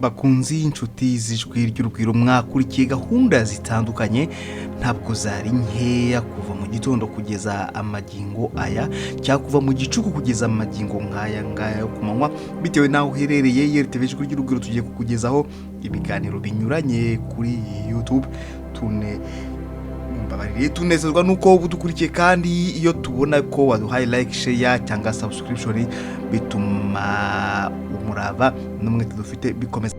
Bakunzi, inshuti z'Ijwi ry'Urugwiro, mwakurikiye gahunda zitandukanye, ntabwo zari nkeya, kuva mu gitondo kugeza amagingo aya, cyangwa kuva mu gicuku kugeza amagingo nk'aya ngaya yo ku manywa, bitewe n'aho uherereye. IRTV Ijwi ry'Urugwiro tugiye kukugezaho ibiganiro binyuranye kuri YouTube. Tune mbabarire, tunezezwa nuko uba udukurikiye, kandi iyo tubona ko waduhaye like, share cyangwa subscription, bituma umurava n'umwete dufite bikomeza.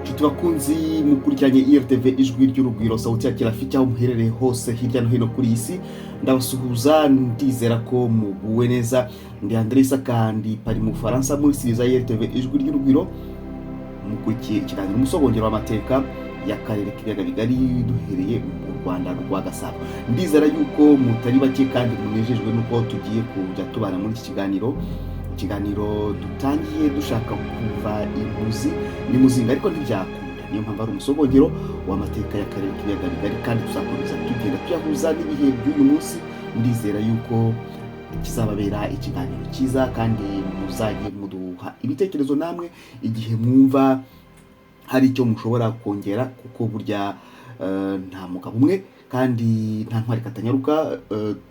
Inshuti bakunzi mukurikiranye IRTV Ijwi ry'Urugwiro, sauti ya Kirafiki, aho muherereye hose hirya no hino kuri iyi si, ndabasuhuza, ndizera ko muguwe neza. Ndi André Isaka, pari mu Bufaransa muri siriza IRTV Ijwi ry'Urugwiro. Mukurikiye ikiganiro Umusogongero w'amateka y'akarere k'ibiyaga bigari, duhereye mu Rwanda rwa Gasabo. Ndizera yuko mutari bake kandi munejejwe nuko tugiye kujya tubana muri iki kiganiro. Ikiganiro dutangiye dushaka kuva imuzi n'imuzinga, ariko ntibyakunda. Niyo mpamvu ari umusogongero w'amateka y'akarere k'ibiyaga bigari, kandi tuzakomeza tugenda tuyahuza n'ibihe by'uyu munsi. Ndizera yuko kizababera ikiganiro cyiza, kandi muzajye muduha ibitekerezo namwe igihe mwumva hari icyo mushobora kongera, kuko burya nta mugabo umwe kandi nta ntwari katanyaruka.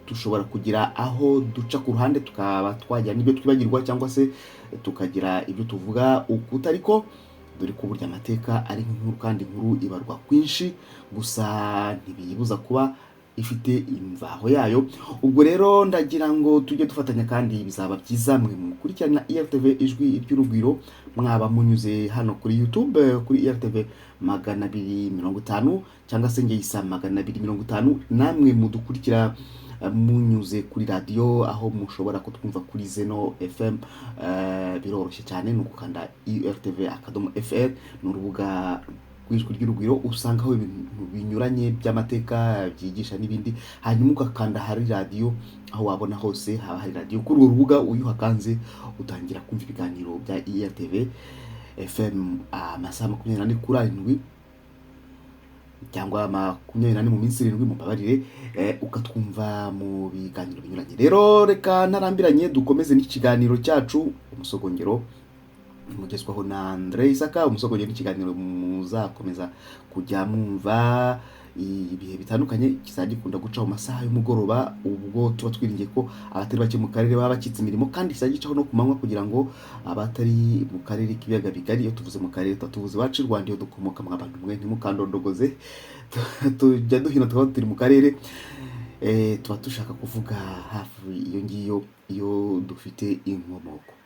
Dushobora kugira aho duca ku ruhande, tukaba twagira n'ibyo twibagirwa cyangwa se tukagira ibyo tuvuga ukutariko, dore ko burya amateka ari nk'inkuru, kandi inkuru ibarwa kwinshi, gusa ntibiyibuza kuba ifite imvaho yayo. Ubwo rero ndagira ngo tujye dufatanya, kandi bizaba byiza mwe mukurikirana IRTV Ijwi ry'Urugwiro, mwaba munyuze hano kuri YouTube kuri IRTV 250 cyangwa se ngeyisa 250, namwe mudukurikira munyuze kuri radiyo, aho mushobora kutwumva kuri Zeno FM. Biroroshye cyane, ni ugukanda irtv.fr, ni urubuga rw'Ijwi ry'Urugwiro, usangaho ibintu binyuranye by'amateka byigisha n'ibindi. Hanyuma ugakanda hari radiyo, aho wabona hose haba hari radiyo kuri urwo rubuga. Uyu uhakanze utangira kumva ibiganiro bya IRTV FM amasaha 24 kuri 7, cyangwa 24 mu minsi 7, mumbabarire, ukatwumva mu biganiro binyuranye. Rero reka ntarambiranye dukomeze n'ikiganiro cyacu Umusogongero, mugezwaho na André Isaka. Umusogongero n'ikiganiro muzakomeza kujya mwumva ibihe bitandukanye, kizajya gikunda guca mu masaha y'umugoroba, ubwo tuba twiringiye ko abatari bake mu karere baba bacitse imirimo, kandi kizajya gicaho no ku manywa kugira ngo abatari mu karere k'ibiyaga bigari, iyo tuvuze mu karere tuba tuvuze iwacu i Rwanda iyo dukomoka, mwa bantu mwe ntimukandondogoze, tujya duhina tukaba turi mu karere, tuba dushaka kuvuga hafi iyo ngiyo iyo dufite inkomoko.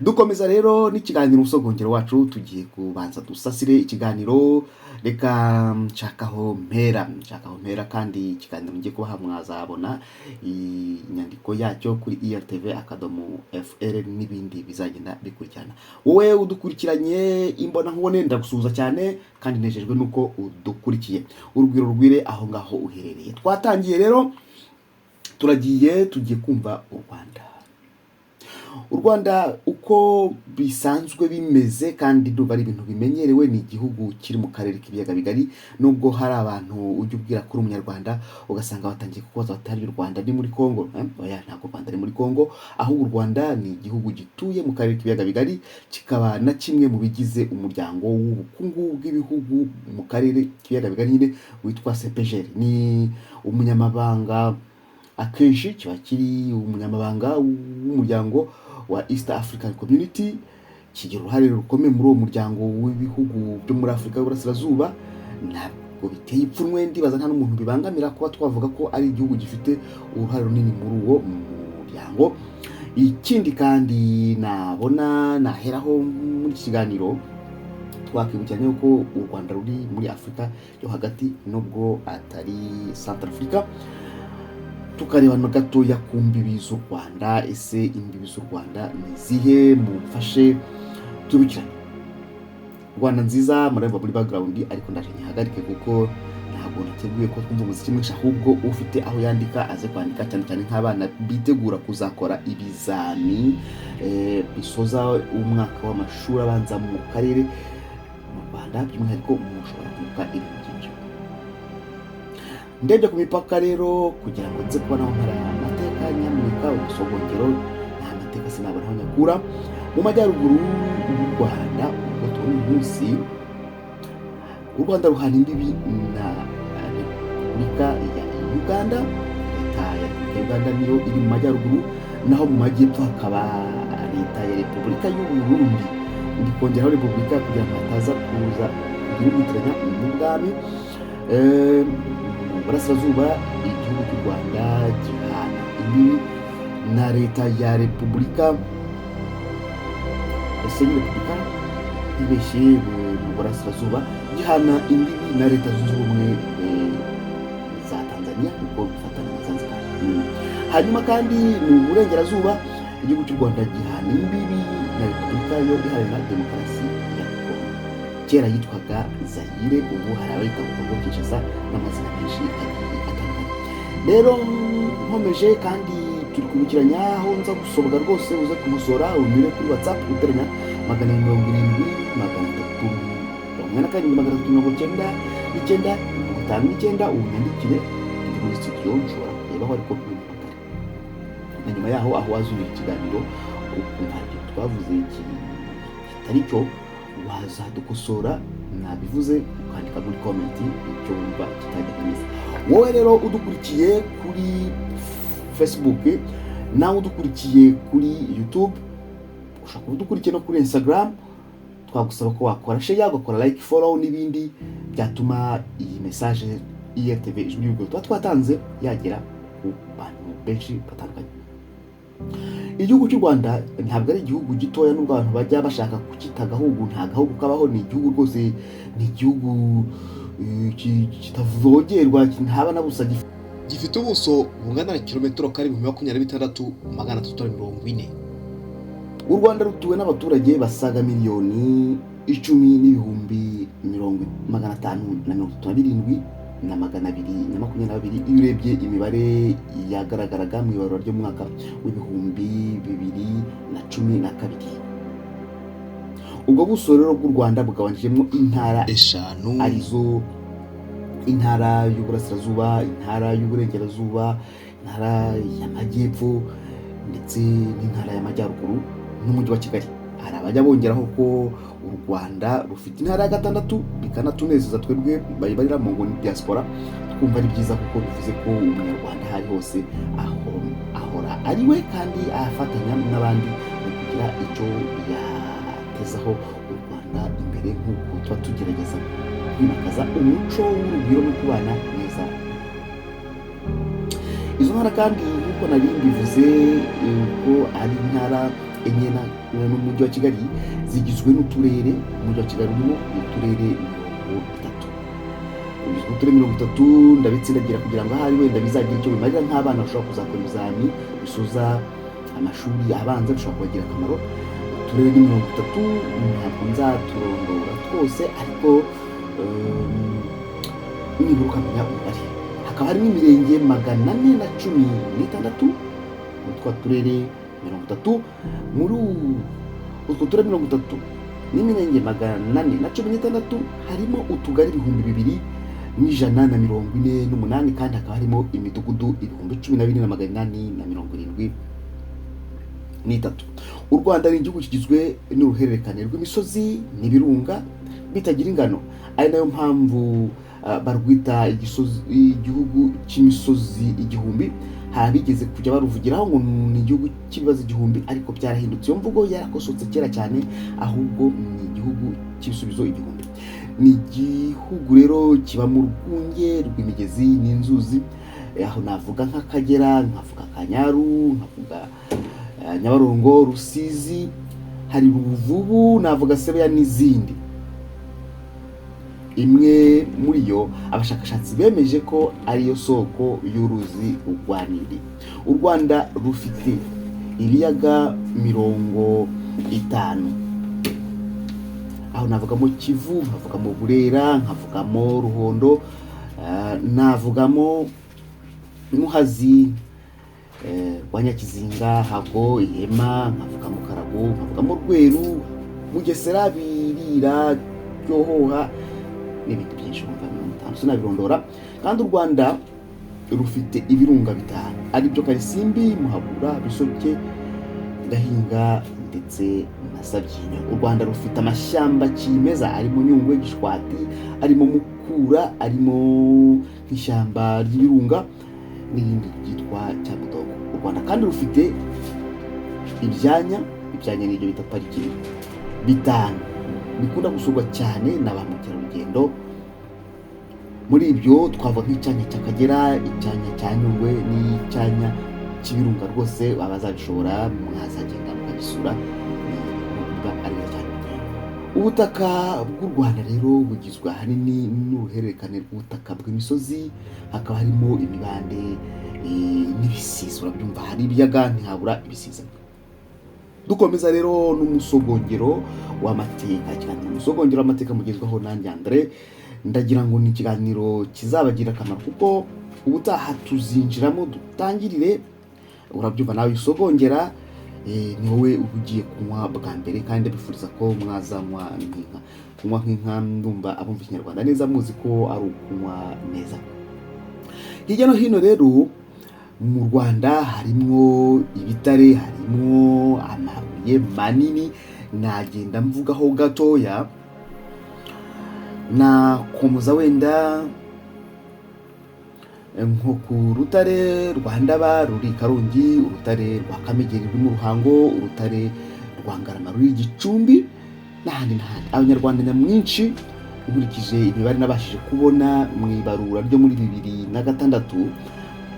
Dukomeza rero n'ikiganiro Umusogongero wacu, tugiye kubanza dusasire ikiganiro. Reka nshakaho mpera, nshakaho mpera, kandi ikiganiro ngiye kubaha mwazabona inyandiko yacyo kuri irtv.fr n'ibindi bizagenda bikurikirana. Wowe udukurikiranye imbona nkubone, ndagusuhuza cyane kandi nejejwe nuko udukurikiye. Urugwiro rugwire aho ngaho uherereye. Twatangiye rero, turagiye, tugiye kumva u Rwanda. U Rwanda uko bisanzwe bimeze, kandi ndumva ari ibintu bimenyerewe, ni igihugu kiri mu karere k'ibiyaga bigari, nubwo hari abantu ujya ubwira kuri umunyarwanda ugasanga batangiye kukubaza batari u Rwanda ni muri Congo. Oya, ntabwo u Rwanda ari muri Congo, ahubwo u Rwanda ni igihugu gituye mu karere k'ibiyaga bigari, kikaba na kimwe mu bigize umuryango w'ubukungu bw'ibihugu mu karere k'ibiyaga bigari nyine witwa CEPGL. Ni umunyamabanga, akenshi kiba kiri umunyamabanga w'umuryango wa East African Community, kigira uruhare rukomeye muri uwo muryango w'ibihugu byo muri Afurika y'Uburasirazuba. Ntabwo biteye ipfunwe, ndibaza nta n'umuntu bibangamira kuba twavuga ko ari igihugu gifite uruhare runini muri uwo muryango. Ikindi kandi nabona naheraho muri iki kiganiro, twakwibukiranya yuko u Rwanda ruri muri Afurika yo hagati, nubwo atari Central Africa. Tukareba na gatoya ku mbibi z'u Rwanda. Ese imbibi z'u Rwanda ni izihe? Mumfashe tubikirane. Rwanda nziza murabibona muri background, ariko ndaje nyihagarike kuko ntabwo nateguye ko twumva umuziki mwinshi, ahubwo ufite aho yandika aze kwandika, cyane cyane nk'abana bitegura kuzakora ibizami bisoza umwaka w'amashuri abanza mu karere, mu Rwanda by'umwihariko, mushobora kwibuka ibintu byinshi. Ndebye ku mipaka rero, kugira ngo nze kubona aho mpera amateka, nyamuneka umusogongero nta mateka sinabona aho nyakura. mbikura. Mu majyaruguru y'u Rwanda, ubwo tubona uyu munsi, u Rwanda ruhana imbibi na Repubulika ya Uganda. Leta ya Repubulika ya Uganda niyo iri mu majyaruguru, naho mu majyepfo hakaba Leta ya Repubulika y'u Burundi. Ndi kongeraho repubulika kugira ngo hataza kuza kugira ubwitiranya n'ubwami. Mu burasirazuba, igihugu cy'u Rwanda gihana imbibi na Leta ya Repubulika, ese ni repubulika ntibeshye? Mu burasirazuba gihana imbibi na Leta Zunze Ubumwe za Tanzania, kuko bifatana na Zanzibar. Hanyuma kandi mu burengerazuba, igihugu cy'u Rwanda gihana imbibi na Repubulika yo Iharanira Demokarasi ya Kongo, kera yitwaga Zayire, ubu hari abayita Kongo Kinshasa n'amazina menshi agiye atandukanye. Rero nkomeje kandi turi kwibukiranya aho nza gusobwa rwose, uze kumusora, unyure kuri WhatsApp uteranya 270 347 399 59, unyandikire. Ndi muri studio, nshobora kurebaho, ariko ntumpamagare. Na nyuma yaho, aho wazumvira ikiganiro ukumva hari ikintu twavuze kitari cyo, wazadukosora. Nabivuze, ukandika muri comment icyo wumva kitagenda neza. Wowe rero udukurikiye kuri Facebook, nawe udukurikiye kuri YouTube, ushobora kuba udukurikiye no kuri Instagram, twagusaba ko wakora share, ugakora like, follow n'ibindi byatuma iyi message IRTV Ijwi ry'Urubyiruko tuba twatanze yagera ku bantu benshi batandukanye. Igihugu cy'u Rwanda ntabwo ari igihugu gitoya, nubwo abantu bajya bashaka kucyita agahugu. Nta gahugu kabaho, ni igihugu rwose, ni igihugu kitavogerwa, ntaba na busa. Gifite ubuso bungana na kilometero kare 26,340. U Rwanda rutuwe n'abaturage basaga miliyoni 10 n'ibihumbi mirongo 537 na 222, iyo urebye imibare yagaragaraga mu ibarura ry'umwaka w'2012. Ubwo buso rero bw'u Rwanda bugabanyijemo intara eshanu, arizo Intara y'Uburasirazuba, Intara y'Uburengerazuba, Intara y'Amajyepfo ndetse n'Intara y'Amajyaruguru n'Umujyi wa Kigali. Hari abajya bongeraho ko u Rwanda rufite intara ya gatandatu, bikanatunezeza twebwe bayibariramo ngo ni diaspora, twumva ari byiza kuko bivuze ko Umunyarwanda aho ari hose aho ahora ari we, kandi afatanya n'abandi mu kugira icyo yatezaho u Rwanda imbere, nk'uko tuba tugerageza kwimakaza umuco w'urugwiro no kubana neza. Izo ntara kandi, nk'uko nari mbivuze ko ari intara enye n'Umujyi wa Kigali, zigizwe n'uturere, Umujyi wa Kigali urimo, uturere 30. Ugizwe n'uturere 30. Ndabitsindagira kugira ngo ahari wenda bizagira icyo bimarira nk'abana bashobora kuzakora ibizami bisoza amashuri abanza, bishobora kubagira akamaro. Uturere ni 30, ntabwo nzaturondora twose, ariko nibura ukamenya umubare. Hakaba harimo imirenge 416 muri twa turere 30. Muri utwo turere 30 n'imirenge 416, harimo utugari 2,148, kandi hakaba harimo imidugudu 14,873. U Rwanda ni igihugu kigizwe n'uruhererekane rw'imisozi n'ibirunga bitagira ingano, ari nayo mpamvu barwita igihugu cy'imisozi igihumbi. Hari abigeze kujya baruvugiraho ngo ni igihugu cy'ibibazo igihumbi, ariko byarahindutse, iyo mvugo yarakosotse kera cyane, ahubwo ni igihugu cy'ibisubizo igihumbi. Ni igihugu rero kiba mu rwunge rw'imigezi n'inzuzi. Aho navuga nk'Akagera, nkavuga Akanyaru, nkavuga Nyabarongo, Rusizi, hari Ruvubu, navuga Sebeya n'izindi. Imwe muri yo abashakashatsi bemeje ko ariyo soko y'uruzi rwa Nili. U Rwanda rufite ibiyaga 50. Aho navugamo Kivu, nkavugamo Burera, nkavugamo Ruhondo, navugamo Muhazi, rwa Nyakizinga, Hago, Ihema, nkavugamo Karago, nkavugamo Rweru, Mugesera, Birira, Cyohoha n'ibindi byinshi. Wumva 50 sinabirondora. Kandi u Rwanda rufite ibirunga bitanu, aribyo Karisimbi, Muhabura, Bisoke, Gahinga. Ndetse na Sabyinyo. U Rwanda rufite amashyamba kimeza arimo Nyungwe, Gishwati, arimo Mukura, arimo nk'ishyamba ry'ibirunga n'irindi ryitwa Cyamudogo. U Rwanda kandi rufite ibyanya n'ibyo bita pariki bitanu bikunda gusurwa cyane na ba mukerarugendo. Muri ibyo twavuga nk'icyanya cy'Akagera, icyanya cya Nyungwe n'icyanya cy'Ibirunga. Rwose abazabishobora mwazagenda mukagisura, ni ibintu biba ari byiza cyane. Ubutaka bw'u Rwanda rero bugizwe ahanini n'uruhererekane rw'ubutaka bw'imisozi, hakaba harimo imibande n'ibisiza. Urabyumva, hari ibiyaga ntihabura ibisiza. Dukomeza rero n'umusogongero w'amateka, ikiganiro umusogongero w'amateka mugezwaho nanjye Andre. Ndagira ngo ni ikiganiro kizabagira akamaro, kuko ubutaha tuzinjiramo dutangirire. Urabyumva nawe usogongera, ni wowe uba ugiye kunywa bwa mbere, kandi ndabifuriza ko mwazanywa nk'inka. Kunywa nk'inka, ndumva abumva Ikinyarwanda neza muzi ko ari ukunywa neza. Hirya no hino rero mu Rwanda harimo ibitare, harimo amabuye manini. Nagenda mvugaho gatoya, nakomoza wenda nko ku rutare rwa Ndaba ruri i Karongi, urutare rwa Kamegeri ruri mu Ruhango, urutare rwa Ngarama ruri i Gicumbi n'ahandi n'ahandi. Abanyarwanda nyamwinshi, nkurikije imibare nabashije kubona mu ibarura ryo muri 2006,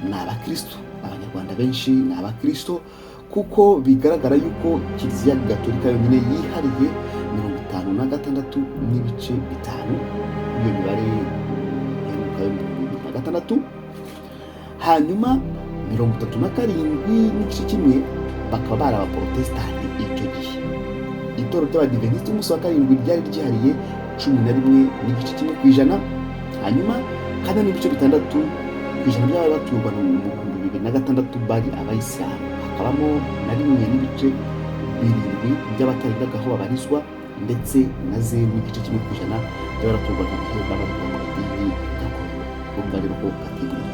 ni abakristo. Abanyarwanda benshi ni abakristo, kuko bigaragara yuko Kiliziya Gatolika yonyine yihariye 56.5 iyo mibare iheruka yo mu 2006. Hanyuma 37.1 bakaba bari abaporotesitanti. Icyo gihe itorero ry'Abadiventisiti umunsi wa karindwi ryari ryihariye 11.1%. Hanyuma 4.6% by'abari batuye u Rwanda mu 2006 bari abayisilamu, hakabamo na 1.7 by'abatarengaga aho babarizwa, ndetse na 0.1% by'abari batuye u Rwanda igihe babarizwa mu idini gakondo. Urumva rero ko katigura.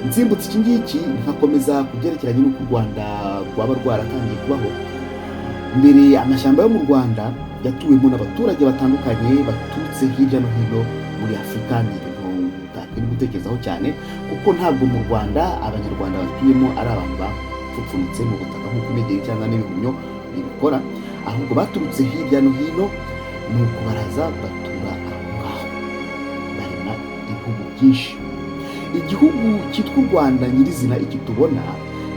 Nsimbutse iki ngiki nkakomeza ku byerekeranye n'uko u Rwanda rwaba rwaratangiye kubaho. Mbere amashyamba yo mu Rwanda yatuwemo n'abaturage batandukanye baturutse hirya no hino muri Afurika. Ni ibintu utakwiye gutekerezaho cyane, kuko ntabwo mu Rwanda Abanyarwanda batuyemo ari abantu bapfupfunitse mu butaka nk'uko imegeri cyangwa n'ibihumyo bibikora, ahubwo baturutse hirya no hino, nuko baraza batura aho ngaho, barema ibihugu byinshi. Igihugu cyitwa u Rwanda nyirizina iki tubona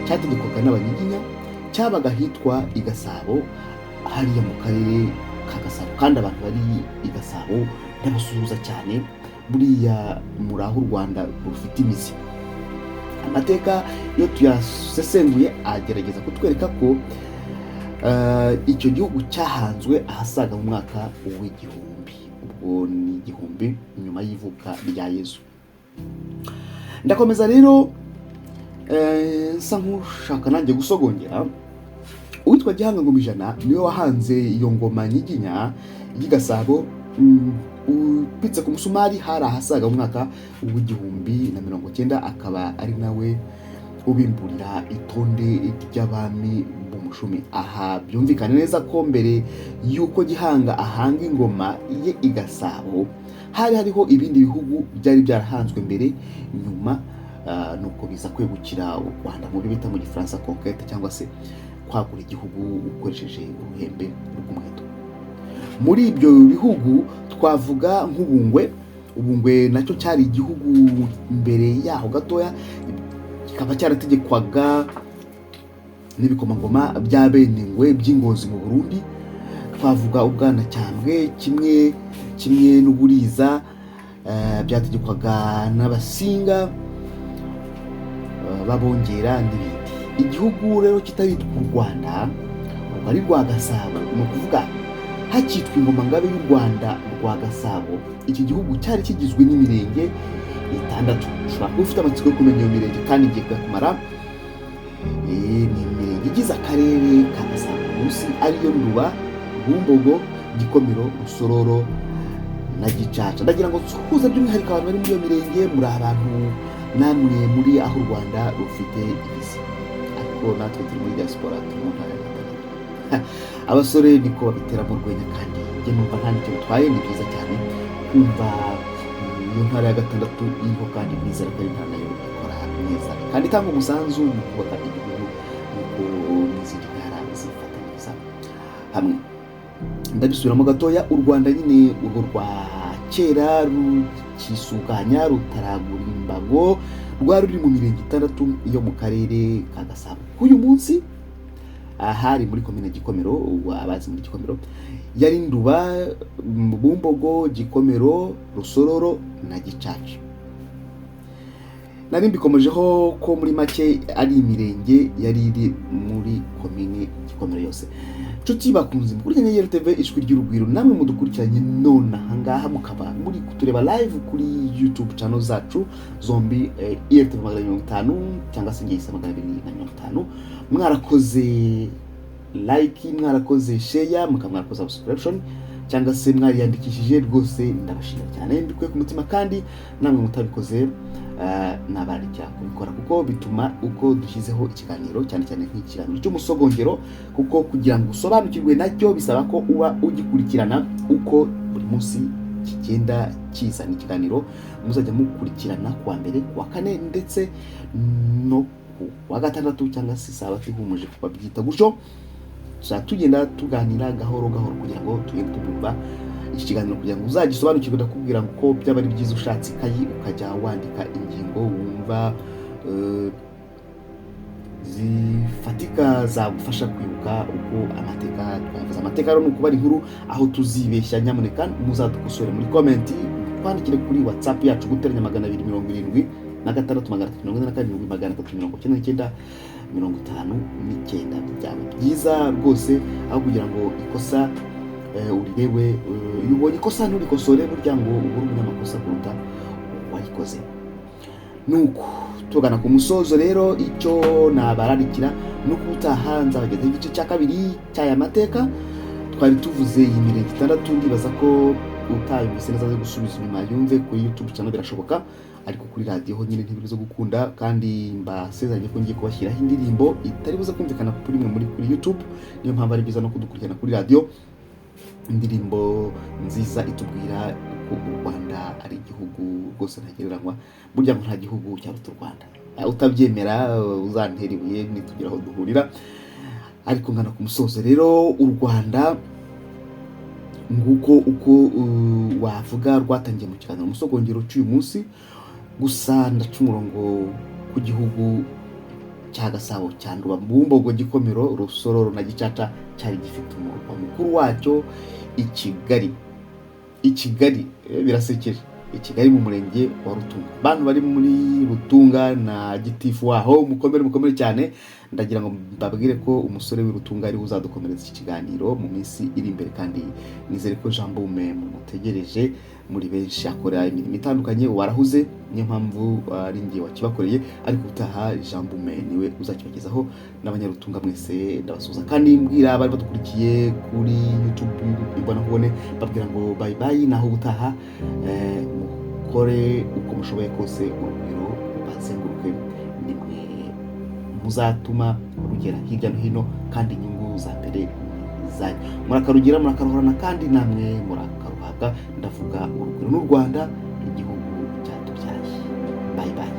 cyategekwaga n'Abanyiginya, cyabaga ahitwa i Gasabo, hariya mu karere ka Gasabo. Kandi abantu bari i Gasabo ndabasuhuza cyane, buriya muri aho u Rwanda rufite imizi. Amateka iyo tuyasesenguye agerageza kutwereka ko icyo gihugu cyahanzwe ahasaga mu mwaka w'igihumbi, ubwo ni 1000 nyuma y'ivuka rya Yezu. Ndakomeza rero, nsa nk'ushaka nanjye gusogongera. Uwitwa Gihanga Ngoma Ijana niwe wahanze iyo ngoma nyiginya y'i Gasabo. Upitse ku musumari hari ahasaga mu mwaka w'1090, akaba ari nawe ubimburira itonde ry'abami b'Umushumi. Aha byumvikane neza ko mbere y'uko Gihanga ahanga ingoma ye i Gasabo, hari hariho ibindi bihugu byari byarahanzwe mbere, nyuma nuko biza kwegukira u Rwanda mu byo bita mu Gifaransa conquête, cyangwa se kwagura igihugu ukoresheje uruhembe rw'umuheto. Muri ibyo bihugu twavuga nk'Ubungwe. Ubungwe nacyo cyari igihugu mbere yaho gatoya, kikaba cyarategekwaga n'ibikomangoma bya Benengwe by'Ingozi mu Burundi. Twavuga Ubwanacyambwe kimwe kimwe n'Uburiza, byategekwaga n'Abasinga b'Abongera n'ibindi. Igihugu rero kitaritwa u Rwanda, ubwo ari rwa Gasabo, ni ukuvuga hakitwa Ingoma Ngabe y'u Rwanda rwa Gasabo, iki gihugu cyari kigizwe n'imirenge itandatu. Ushobora kuba ufite amatsiko yo kumenya iyo mirenge, kandi igiye kuyakumara. Ni imirenge igize akarere ka Gasabo munsi, ariyo Nduba, Bumbogo, Gikomero, Rusororo na Gicaca. Ndagira ngo nsuhuze by'umwihariko abantu bari muri iyo mirenge. Muri abantu namwe muri aho u Rwanda rufite imizi, ariko natwe turi muri diaspora, turi mu ntara ya Gatagara. Abasore niko babiteramo urwenya, kandi njye numva nta n'icyo bitwaye. Ni byiza cyane kumva iyo ntara ya gatandatu iriho, kandi nizera ko ari intara nayo ikora neza kandi itanga umusanzu mu kubaka igihugu, nk'uko n'izindi ntara zifatanyiriza hamwe. Ndabisubiramo gatoya: u Rwanda nyine urwo rwa kera rukisuganya, rutaragura imbago, rwari ruri mu mirenge itandatu yo mu karere ka Gasabo k'uyu munsi. Ahari muri komine Gikomero, ubu abazi muri Gikomero, yari Nduba, Bumbogo, Gikomero, Rusororo na Gicaca. Nari mbikomojeho ko muri make ari imirenge yari iri muri komine Gikomero yose. Nshuti bakunze mukurikiranye RTV Ijwi ry'Urugwiro, namwe mudukurikiranye none ahangaha mukaba muri kutureba live kuri YouTube channel zacu zombi, RTV 250 cyangwa se Ngeyisa 250, mwarakoze like, mwarakoze share, mukaba mwarakoze subscription cyangwa se mwariyandikishije, rwose ndabashimira cyane mbikuye ku mutima. Kandi namwe mutabikoze, nabararikira kubikora, kuko bituma uko dushyizeho ikiganiro, cyane cyane nk'ikiganiro cy'umusogongero, kuko kugira ngo usobanukirwe nacyo bisaba ko uba ugikurikirana uko buri munsi kigenda kizana. Ikiganiro muzajya mukurikirana kuwa mbere, kuwa kane ndetse no ku wa gatandatu, cyangwa se isabato ihumuje babyita gutyo. Tuzajya tugenda tuganira gahoro gahoro kugira ngo tugende tubyumva. Iki kiganiro kugira ngo uzagisobanukirwe, ndakubwira ngo ko byaba ari byiza ushatse ikayi ukajya wandika ingingo wumva zifatika zagufasha kwibuka uko amateka twavuze. Amateka rero ni ukubara inkuru, aho tuzibeshya nyamuneka muzadukosore muri comment, twandikire kuri WhatsApp yacu +276 347 399 59. Byaba byiza rwose aho kugira ngo ikosa urirebe. Iyo ubonye ikosa nturikosore, burya ngo ubure umunyamakosa kuruta uwayikoze. Nuko tugana ku musozo rero, icyo nabararikira ni uko ubutaha nzabagezaho igice cya kabiri cy'aya mateka. Twari tuvuze iyi mirenge itandatu, ndibaza ko utayumvise neza aze gusubiza inyuma yumve kuri YouTube channel, birashoboka, ariko kuri radiyo ho nyine ntibirizo gukunda. Kandi mbasezeranye ko ngiye kubashyiraho indirimbo itari buze kumvikana kuri mwe muri kuri YouTube, niyo mpamvu ari byiza no kudukurikirana kuri radiyo. Indirimbo nziza itubwira uko u Rwanda ari igihugu rwose ntagereranywa. Burya ngo nta gihugu cyaruta u Rwanda. Utabyemera uzantera ibuye nitugira aho duhurira. Ariko ngana ku musozo rero, u Rwanda nguko uko wavuga rwatangiye mu kiganiro umusogongero cy'uyu munsi. Gusa ndaca umurongo ku gihugu cya Gasabo cya Nduba, Bumbogo, Gikomero, Rusororo na Gicaca, cyari gifite umurwa mukuru wacyo i Kigali. I Kigali, birasekeje, i Kigali mu murenge wa Rutunga. Bantu bari muri Rutunga na gitifu waho, mukomere mukomere cyane. Ndagira ngo mbabwire ko umusore w'i Rutunga ariwe uzadukomereza iki kiganiro mu minsi iri imbere, kandi nizere ko Jean Baume mumutegereje muri benshi. Akora imirimo itandukanye, warahuze, niyo mpamvu ari njye wakibakoreye, ariko ubutaha Jean Baume niwe uzakibagezaho. N'abanyarutunga mwese ndabasuhuza, kandi mbwira abari badukurikiye kuri YouTube imbonankubone, babwira ngo bye bye, naho ubutaha. Mukore uko mushoboye kose urugwiro rubazenguruke, nimwe muzatuma rugera hirya no hino, kandi inyungu za mbere ni izanyu. Murakarugira, murakaruhorana, kandi namwe murakaruhabwa. Ndavuga urugwiro n'u Rwanda, igihugu cyatubyaye. Bye bye.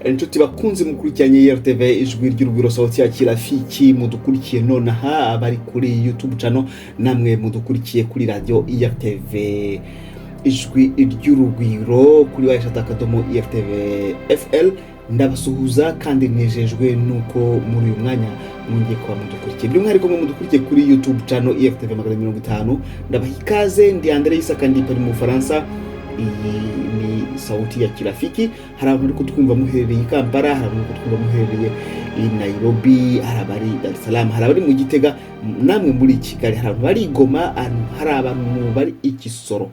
Inshuti bakunze mukurikiranye RTV Ijwi ry'Urugwiro, sauti ya kirafiki, mudukurikiye nonaha abari kuri YouTube channel, namwe mudukurikiye kuri radio RTV Ijwi ry'Urugwiro kuri w.irtv.fl, ndabasuhuza kandi nejejwe nuko muri uyu mwanya mwongeye kuba mudukurikiye, by'umwihariko mwe mudukurikiye kuri YouTube channel IRTV 250. Ndabaha ikaze. Ndi Andre Isaka, ndi Paris mu Bufaransa. Iyi ni sauti ya kirafiki. Hari abantu bari kutwumva muherereye i Kampala, hari abantu bari kutwumva muherereye i Nairobi, hari abari i Dar es Salaam, hari abari mu Gitega, namwe muri Kigali, hari abantu bari i Goma, hari abantu bari i Kisoro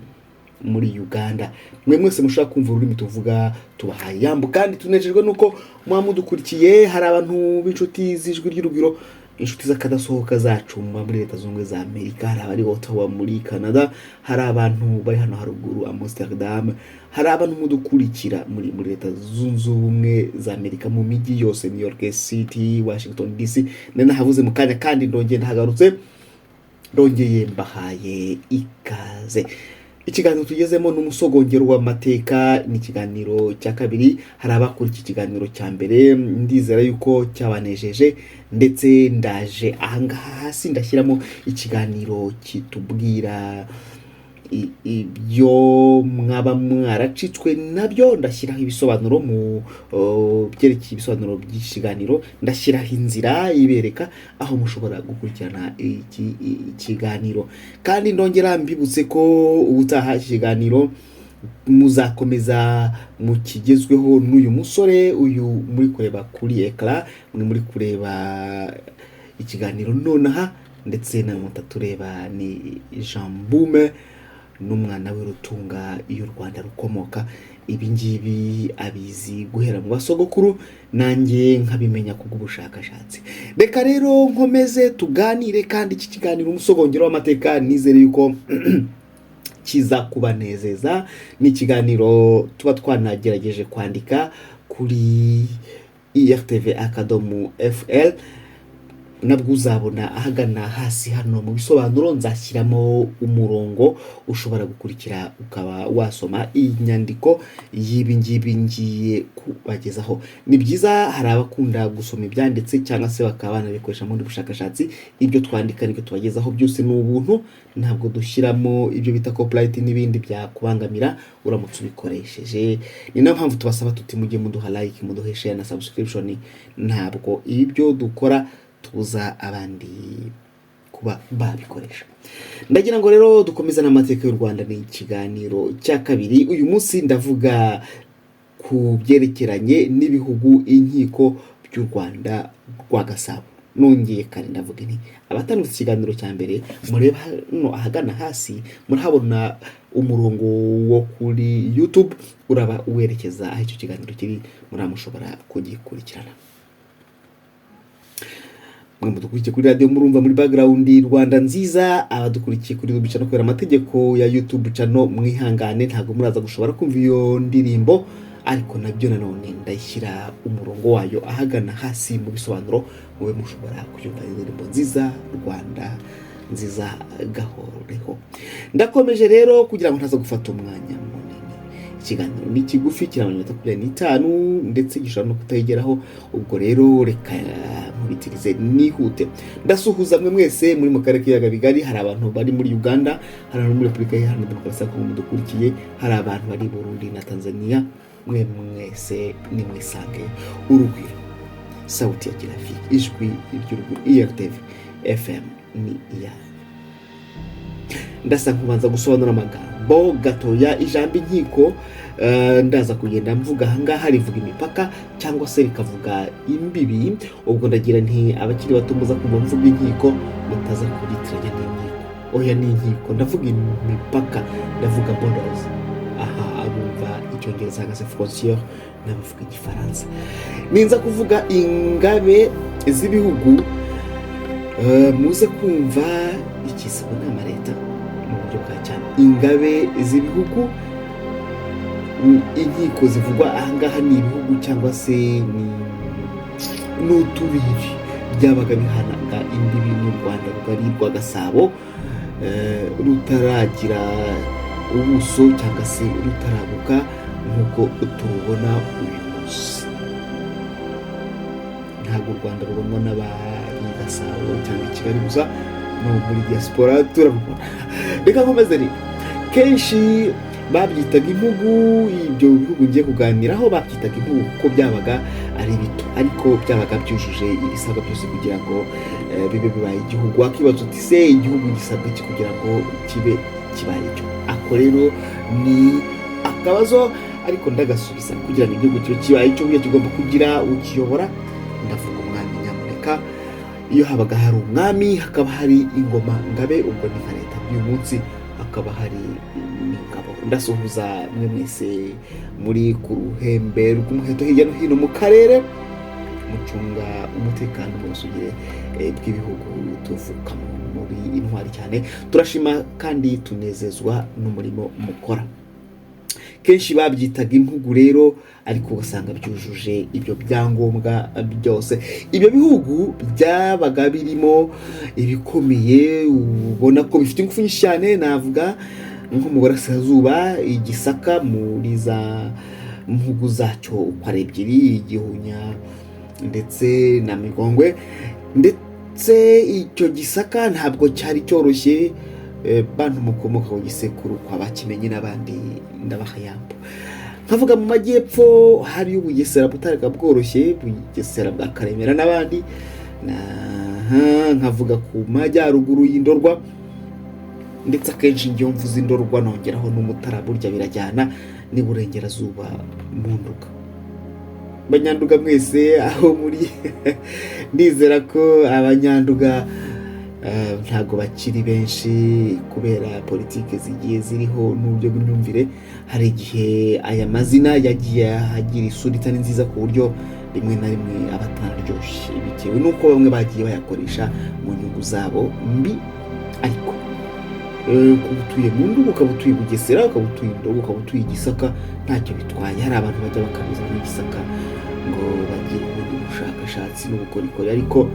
muri Uganda. Mwe mwese mushobora kumva ururimi tuvuga, tubahaye yambu kandi tunejejwe nuko muba mudukurikiye. Hari abantu b'inshuti z'Ijwi ry'Urugwiro. Inshuti z'akadasohoka zacu muba muri Leta Zunze Ubumwe za Amerika, hari abari Ottawa muri Canada, hari abantu bari hano haruguru Amsterdam, hari abantu mudukurikira muri Leta Zunze Ubumwe za Amerika mu mijyi yose, New York City, Washington DC, nari nahavuze mu kanya kandi ndongeye ndahagarutse, ndongeye mbahaye ikaze. Ikiganiro tugezemo ni umusogongero w'amateka, ni ikiganiro cya kabiri. Hari abakurikiye ikiganiro cya mbere, ndizera yuko cyabanejeje, ndetse ndaje ahangaha hasi ndashyiramo ikiganiro kitubwira ibyo mwaba mwaracitswe nabyo. Ndashyiraho ibisobanuro mu byerekeye ibisobanuro by'ikiganiro, ndashyiraho inzira ibereka aho mushobora gukurikirana iki ikiganiro. Kandi ndongera mbibutse ko ubutaha iki kiganiro muzakomeza mukigezweho n'uyu musore uyu muri kureba kuri écran, mwe muri kureba ikiganiro nonaha, ndetse na mutatureba, ni Jean Bume n'umwana we Rutunga iyo u Rwanda rukomoka. Ibi ngibi abizi guhera mu basogokuru, nanjye nkabimenya kubw'ubushakashatsi. Reka rero nkomeze tuganire, kandi iki kiganiro umusogongero w'amateka nizere yuko kiza kubanezeza. Ni ikiganiro tuba twanagerageje kwandika kuri irtv.fl, nabwo uzabona ahagana hasi hano mu bisobanuro nzashyiramo umurongo ushobora gukurikira ukaba wasoma iyi nyandiko y'ibi ngibi ngiye kubagezaho. Ni byiza, hari abakunda gusoma ibyanditse cyangwa se bakaba banabikoresha mu bundi bushakashatsi. Ibyo twandika nibyo tubagezaho, byose ni ubuntu, ntabwo dushyiramo ibyo bita copyright n'ibindi byakubangamira uramutse ubikoresheje. Ni nayo mpamvu tubasaba tuti mujye muduha like, muduhe share na subscription. Ntabwo ibyo dukora tubuza abandi kuba babikoresha. Ndagira ngo rero dukomeze n'amateka y'u Rwanda, ni ikiganiro cya kabiri. Uyu munsi ndavuga ku byerekeranye n'ibihugu inkiko by'u Rwanda rwa Gasabo. Nongeye kare ndavuga nti abatandutse ikiganiro cya mbere, mureba hano ahagana hasi murahabona umurongo wo kuri YouTube uraba uwerekeza aho icyo kiganiro kiri, muramushobora kugikurikirana. Mwe mudukurikiye kuri radiyo murumva muri background Rwanda Nziza. Abadukurikiye kuri YouTube channel, kubera amategeko ya YouTube channel mwihangane, ntabwo muraza gushobora kumva iyo ndirimbo, ariko nabyo nanone ndayishyira umurongo wayo ahagana hasi mu bisobanuro, mube mushobora kuyumva indirimbo nziza Rwanda Nziza gahoreho. Ndakomeje rero kugira ngo ntaza gufata umwanya munini. Ikiganiro ni kigufi, kiraba iminota 25, ndetse gishobora no kutayigeraho. Ubwo rero reka nkubitirize nihute. Ndasuhuza mwe mwese muri mu karere k'ibiyaga bigari. Hari abantu bari muri Uganda, hari abantu muri Repubulika Iharanira Demokarasi ya Kongo mudukurikiye, hari abantu bari i Burundi na Tanzania. Mwe mwese nimwisange urugwiro, sauti ya kirafiki, ijwi ry'urugwiro, IRTV FM ni iyanyu. Ndasa nkubanza gusobanura amagambo gatoya. Ijambo inkiko, ndaza kugenda mvuga ahangaha rivuga imipaka cyangwa se rikavuga imbibi. Ubwo ndagira nti abakiri bato muza kumva mvuga inkiko mutaza kubyitiranya n'inkiko. Oya, ni inkiko, ndavuga imipaka, ndavuga borders. Aha abumva icyongereza cyangwa se frontière n'abavuga igifaransa. Ninza kuvuga ingabe z'ibihugu, muze kumva ikisabo nama leta mu buryo bwa cyane. Ingabe z'ibihugu, inkiko zivugwa ahangaha ni ibihugu cyangwa se ni n'uturere byabaga bihanaga imbibi n'u Rwanda rugari rwa Gasabo, rutaragira ubuso cyangwa se rutaraguka nk'uko turubona uyu munsi. Ntabwo u Rwanda rubonwa n'abari i Gasabo cyangwa i Kigali gusa, no muri diaspora turarubona. Reka nkomeze rero. Kenshi babyitaga impugu. Ibyo bihugu ngiye kuganiraho babyitaga impugu kuko byabaga ari bito, ariko byabaga byujuje ibisabwa byose kugira ngo bibe bibaye igihugu. Wakibaza uti se igihugu gisabwa iki kugira ngo kibe kibaye icyo? Ako rero ni akabazo, ariko ndagasubiza. Kugira ngo igihugu kibe kibaye icyo, burya kigomba kugira ukiyobora, ndavuga umwami. Nyamuneka, iyo habaga hari umwami hakaba hari ingoma ngabe, ubwo ni nka leta by'uyu munsi, hakaba hari n'ingabo. Ndasuhuza mwe mwese muri ku ruhembe rw'umuheto hirya no hino mu karere. Mucunga umutekano n'ubusugire bw'ibihugu tuvukamo, muri intwari cyane. Turashima kandi tunezezwa n'umurimo mukora. Kenshi babyitaga impugu rero, ariko ugasanga byujuje ibyo byangombwa byose. Ibyo bihugu byabaga birimo ibikomeye, ubona ko bifite ingufu nyinshi cyane. Navuga nko mu burasirazuba, Igisaka muri za mpugu zacyo uko ari ebyiri, Igihunya ndetse na Migongwe. Ndetse icyo Gisaka ntabwo cyari cyoroshye. Bantu mukomoka ku gisekuru kwa Bakimenyi n'abandi, ndabaha yambo. Nkavuga mu majyepfo hari Ubugesera butaraga bworoshye, Bugesera bwa Karemera n'abandi. Nkavuga ku majyaruguru y'Indorwa, ndetse akenshi ngewe mvuze Indorwa nongeraho n'Umutara, burya birajyana, n'iburengerazuba mu Nduga. Banyanduga mwese aho muri, ndizera ko Abanyanduga ntabwo bakiri benshi kubera politiki zigiye ziriho n'uburyo bw'imyumvire. Hari igihe aya mazina yagiye agira isura itari nziza, ku buryo rimwe na rimwe aba atararyoshye, bitewe n'uko bamwe bagiye bayakoresha mu nyungu zabo mbi. Ariko kuba utuye mu Nduga, ukaba utuye Bugesera, ukaba utuye Ndogo, ukaba utuye Gisaka, ntacyo bitwaye. Hari abantu bajya bakabiza muri Gisaka ngo bagire ubundi bushakashatsi n'ubukorikori, ariko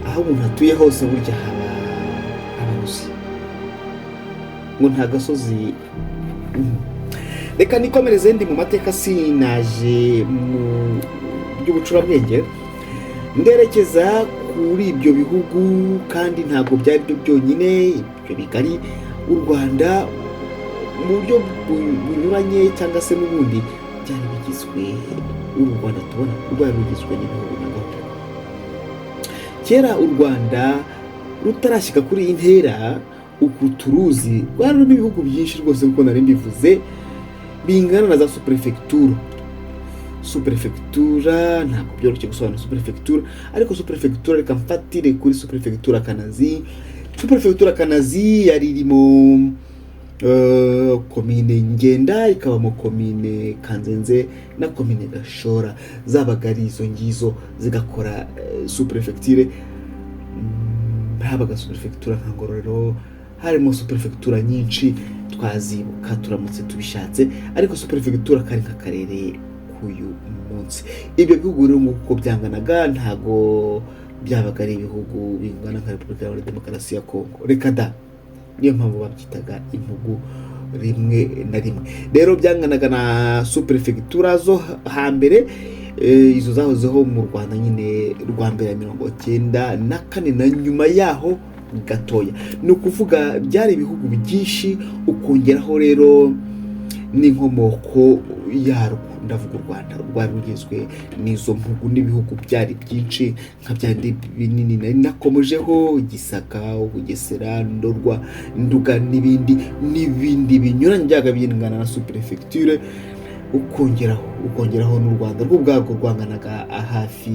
aho umuntu atuye hose burya haba abarozi, ngo nta gasozi. Reka nikomereze, ndi mu mateka, sinaje mu by'ubucurabwenge. Nderekeza kuri ibyo bihugu, kandi ntabwo byari byo byonyine ibyo bigari. U Rwanda mu buryo bunyuranye cyangwa se n'ubundi byari bigizwe, uru Rwanda tubona rwari rugizwe n'ibihugu na gato. Kera u Rwanda rutarashyika kuri iyi ntera uku turuzi, rwari rurimo ibihugu byinshi rwose, kuko nari mbivuze, bingana na za superefegitura. Superefegitura, ntabwo byoroshye gusobanura superefegitura, ariko superefegitura, reka mfatire kuri superefegitura Kanazi. Superefegitura Kanazi yari irimo komine Ngenda, ikabamo komine Kanzenze na komine Gashora. Zabaga ari izo ngizo zigakora superefegitire. Habaga superefegitura nka Ngororero, harimo superefegitura nyinshi twazibuka turamutse tubishatse, ariko superefegitura kari nk'akarere k'uyu munsi. Ibyo bihugu rero nguko byanganaga, ntago byabaga ari ibihugu bingana nka Repubulika Iharanira Demokarasi ya Kongo, reka da. Niyo mpamvu babyitaga impugu rimwe na rimwe. Rero byanganaga na superefegitura zo hambere, izo zahozeho mu Rwanda nyine rwa mbere ya 94 na nyuma yaho gatoya. Ni ukuvuga byari ibihugu byinshi, ukongeraho rero n'inkomoko yarwo. Ndavuga u Rwanda rwari rugizwe n'izo mpugu n'ibihugu byari byinshi, nka byandi binini nari nakomojeho: Gisaka, Bugesera, Ndorwa, Nduga n'ibindi n'ibindi binyuranye byaga bingana na superefegiture. Ukongeraho n'u Rwanda rwo ubwarwo rwanganaga hafi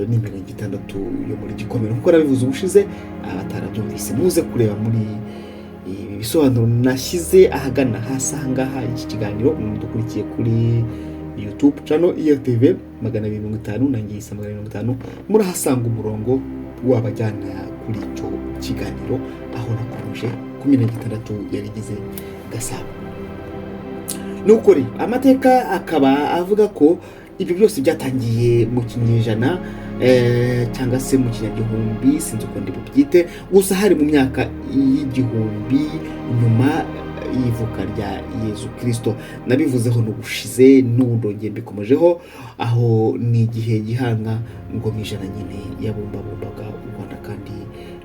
n'imirenge itandatu yo muri Gikomero, nkuko nabivuze ubushize. Abatarabyumvise muze kureba muri ibi bisobanuro nashyize ahagana hasi ahangaha iki kiganiro. Dukurikiye kuri YouTube channel IRTV 250 na Ngisa 250, murahasanga umurongo wabajyana kuri icyo kiganiro, aho nakomeje ku mirenge itandatu yarigize Gasabo. Nuko rero amateka akaba avuga ko ibyo byose byatangiye mu kinyejana cyangwa se mu kinyagihumbi, sinzi uko ndi bubyite, gusa hari mu myaka y'igihumbi nyuma y'ivuka rya Yezu Kirisito. Nabivuzeho n'ubushize, n'ubu ndongeye mbikomejeho. Aho ni igihe Gihanga Ngoma Ijana nyine yabumbabumbaga u Rwanda, kandi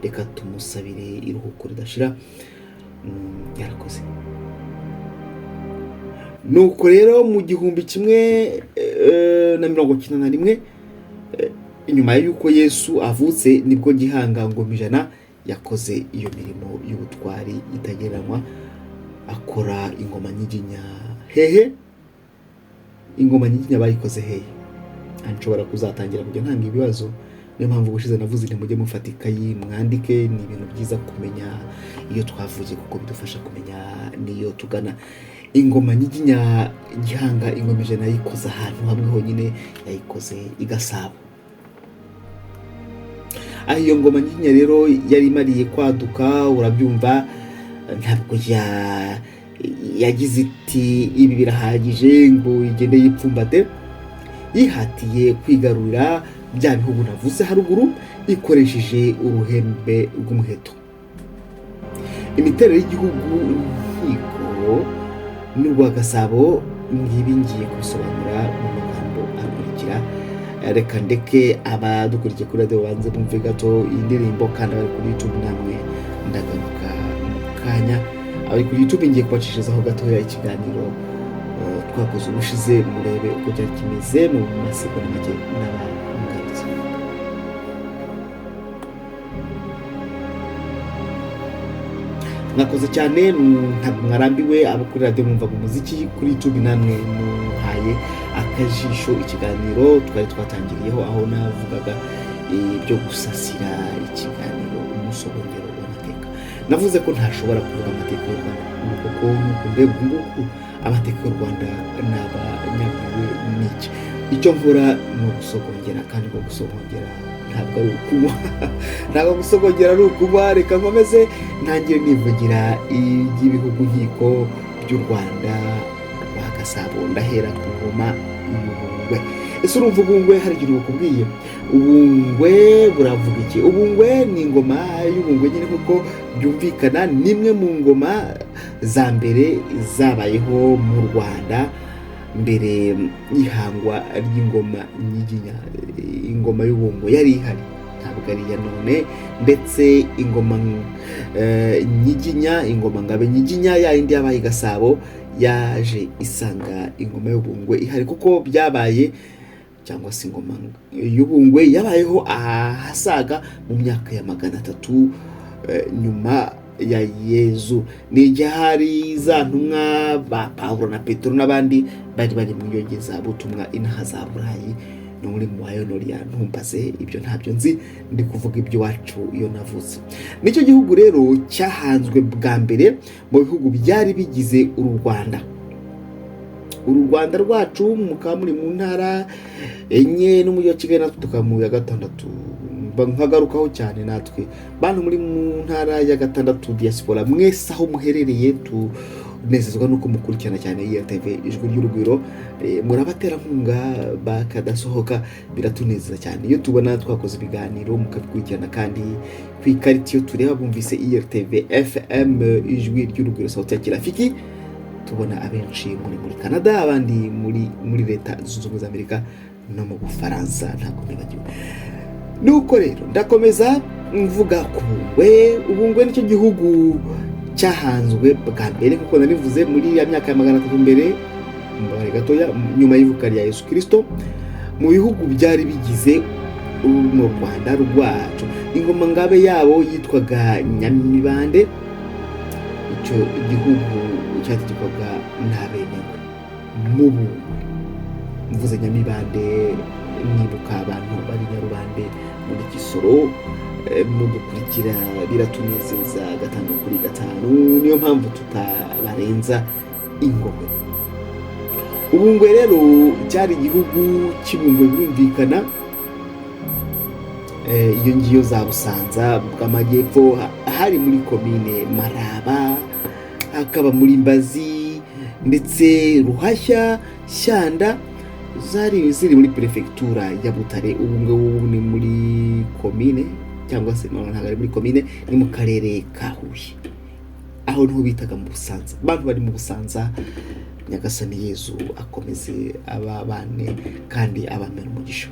reka tumusabire iruhuko ridashira. Yarakoze. Nuko rero mu 1191, nyuma y'uko Yesu avutse, nibwo Gihanga Ngoma Ijana yakoze iyo mirimo y'ubutwari itagereranywa, akora ingoma nyiginya. Hehe? Ingoma nyiginya bayikoze hehe? Nshobora kuzatangira kujya ntanga ibibazo. Niyo mpamvu ubushize navuze nti mujye mufata ikayi mwandike. Ni ibintu byiza kumenya iyo twavuye, kuko bidufasha kumenya n'iyo tugana. Ingoma nyiginya Gihanga ingoma ijana yayikoze ahantu hamwe honyine, yayikoze i Gasabo. Aho iyo ngoma nyiginya rero yari imariye kwaduka, urabyumva, ntabwo yagize iti ibi birahagije ngo igende yipfumbate. Yihatiye kwigarurira bya bihugu navuze haruguru ikoresheje uruhembe rw'umuheto. Imiterere y'igihugu nkiko n'urwa Gasabo ngibi ngiye kubisobanura mu magambo akurikira. Reka ndeke abadukurikiye kuri radiyo banze bumve gato iyi ndirimbo, kandi abari kuri YouTube namwe ndagaruka mu kanya. Abari kuri YouTube ngiye kubacishirizaho gatoya ikiganiro twakoze ubushize, murebe uko byari kimeze mu masegonda make n'abangarutse. Mwakoze cyane, ntabwo mwarambiwe. Abo kuri radiyo mwumvaga umuziki, kuri YouTube namwe muhaye akajisho ikiganiro twari twatangiriyeho, aho navugaga ibyo gusasira ikiganiro umusogongero w'amateka. Navuze ko ntashobora kuvuga amateka y'u Rwanda kuko nuko ndeba ubu ngubu amateka y'u Rwanda naba nyabwiwe n'iki. Icyo nkora ni ugusogongera, kandi ngo gusogongera ntabwo ari ukunywa, ntabwo gusogongera ari ukunywa. Reka nkomeze ntangire nivugira iby'ibihugu nkiko by'u Rwanda rwa Gasabo. Ndahera ku ngoma y'Ubungwe. Ese urumva Ubungwe hari ikintu bukubwiye? Ubungwe buravuga iki? Ubungwe ni ingoma y'Ubungwe nyine nk'uko byumvikana, ni imwe mu ngoma za mbere zabayeho mu Rwanda mbere y'ihangwa ry'ingoma nyiginya. Ingoma y'Ubungwe yari ihari, ntabwo ari iya none. Ndetse ingoma nyiginya, ingoma ngabe nyiginya ya yindi yabaye i Gasabo, yaje isanga ingoma y'Ubungwe ihari, kuko byabaye cyangwa se ingoma y'Ubungwe yabayeho ahasaga mu myaka ya 300 nyuma ya Yezu. Ni igihe hari za ntumwa ba Pawulo na Petero n'abandi bari bari mu iyogezabutumwa inaha za Burayi no muri Muwayonoriya. Ntumbaze ibyo ntabyo nzi, ndi kuvuga iby'iwacu iyo navutse. Nicyo gihugu rero cyahanzwe bwa mbere mu bihugu byari bigize uru Rwanda. Uru Rwanda rwacu mukaba muri mu ntara enye n'umujyi wa Kigali, natwe tukaba mu ya gatandatu. Nkagarukaho cyane natwe bantu muri mu ntara ya gatandatu diaspora, mwese aho muherereye tunezezwa nuko mukurikirana cyane IRTV Ijwi ry'Urugwiro. Murabaterankunga bakadasohoka, biratunezeza cyane iyo tubona twakoze ibiganiro mukabikurikirana, kandi ku ikarita iyo tureba bumvise IRTV FM Ijwi ry'Urugwiro sauti ya Kirafiki, tubona abenshi muri Canada, abandi muri Leta Zunze Ubumwe za Amerika no mu Bufaransa, ntabwo nibagiwe. Nuko rero ndakomeza mvuga ku Bungwe. Ubungwe nicyo gihugu cyahanzwe bwa mbere nk'uko narivuze muri ya myaka ya 300 mbere, mbabare gatoya, nyuma y'ivuka rya Yesu Kristo, mu bihugu byari bigize mu Rwanda rwacu. Ingoma ngabe yabo yitwaga Nyamibande. Icyo gihugu cyategekwaga n'abenengwe mu Bungwe. Mvuze Nyamibande nibuka abantu bari Nyarubande muri Kisoro, mudukurikira biratunezeza 5 kuri 5, niyo mpamvu tutabarenza ingohe. Ubungwe rero cyari igihugu cy'Ibungwe birumvikana, iyo ngiyo za Busanza bw'amajyepfo, hari muri komine Maraba, hakaba muri Mbazi ndetse Ruhashya, Shyanda, zari ziri muri perefegitura ya Butare. Ubu ngubu ni muri komine, cyangwa se ntabwo ari muri komine, ni mu karere ka Huye, aho niho bitaga mu Busanza. Abantu bari mu Busanza, Nyagasani Yezu akomeze ababane kandi abamere umugisha.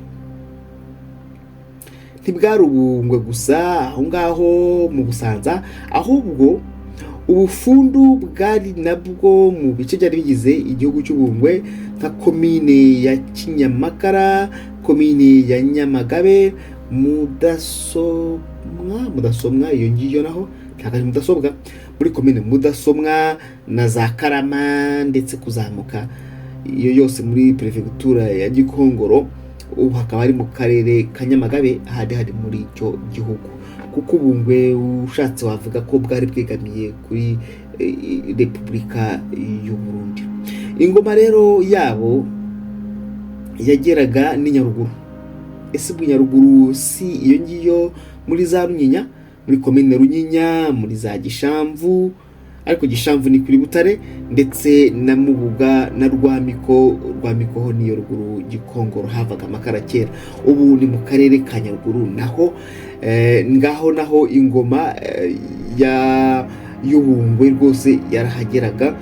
Ntibwari Ubungwe gusa aho ngaho mu Busanza, ahubwo ubufundu bwari nabwo mu bice byari bigize igihugu cy'Ubungwe, nka komine ya Kinyamakara, komine ya Nyamagabe, Mudasomwa iyo ngiyo naho ntabwo ari mudasobwa, muri komine Mudasomwa na za Karama, ndetse kuzamuka iyo yose muri perefegitura ya Gikongoro, ubu hakaba ari mu karere ka Nyamagabe, ahandi hari muri icyo gihugu. Kuko Ubungwe ushatse wavuga ko bwari bwegamiye kuri Repubulika y'u Burundi. Ingoma rero yabo yageraga n'i Nyaruguru. Ese ubwo Nyaruguru si iyo ngiyo muri za Runyinya, muri komine Runyinya, muri za Gishamvu, ariko Gishamvu ni kuri Butare, ndetse na Mubuga na Rwamiko. Rwamiko ho niyo ruguru Gikongoro, havaga amakara kera, ubu ni mu karere ka Nyaruguru. Naho ngaho naho ingoma ya y'Ubungwe rwose yarahageraga,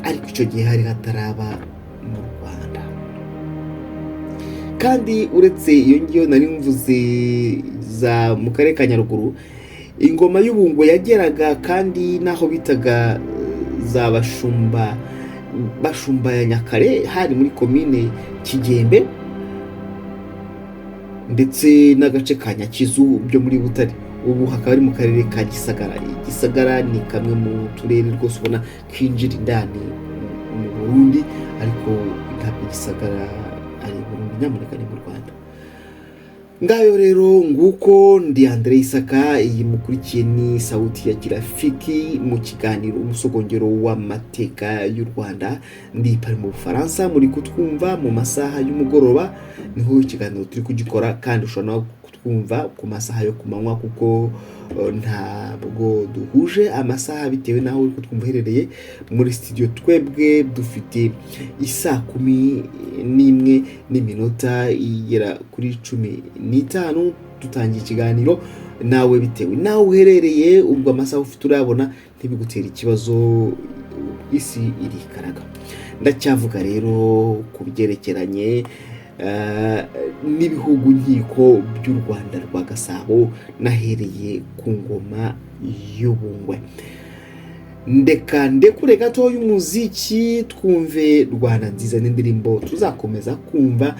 ariko icyo gihe hari hataraba mu Rwanda. Kandi uretse iyo ngiyo nari mvuze za mu karere ka Nyaruguru, ingoma y'Ubungwe yageraga kandi n'aho bitaga za Bashumba, Bashumba ya Nyakare, hari muri komine Kigembe, ndetse n'agace ka Nyakizu byo muri Butare, ubu hakaba ari mu karere ka Gisagara. Gisagara ni kamwe mu turere rwose ubona kinjira indani mu Burundi, ariko ntabwo Gisagara ari Burundi, nyamuneka ni mu Rwanda. Ngayo rero nguko, ndi Andre Isaka, iyi mukurikiye ni Sauti ya Kirafiki mu kiganiro Umusogongero w'amateka y'u Rwanda. Ndi Paris mu Bufaransa, muri kutwumva mu masaha y'umugoroba niho ikiganiro turi kugikora, kandi ushobora no kutwumva ku masaha yo ku manywa, kuko ntabwo duhuje amasaha bitewe n'aho uri kutwumva uherereye. Muri studio twebwe dufite isaa 11 n'iminota igera kuri 15 dutangiye ikiganiro. Nawe bitewe nawe uherereye, ubwo amasaha ufite urayabona, ntibigutere ikibazo, isi irikaraga. Ndacyavuga rero ku byerekeranye n'ibihugu nkiko by'u Rwanda rwa Gasabo, nahereye ku ngoma y'Ubungwe. Ndeka ndekure gato y'umuziki twumve Rwanda Nziza n'indirimbo tuzakomeza kumva.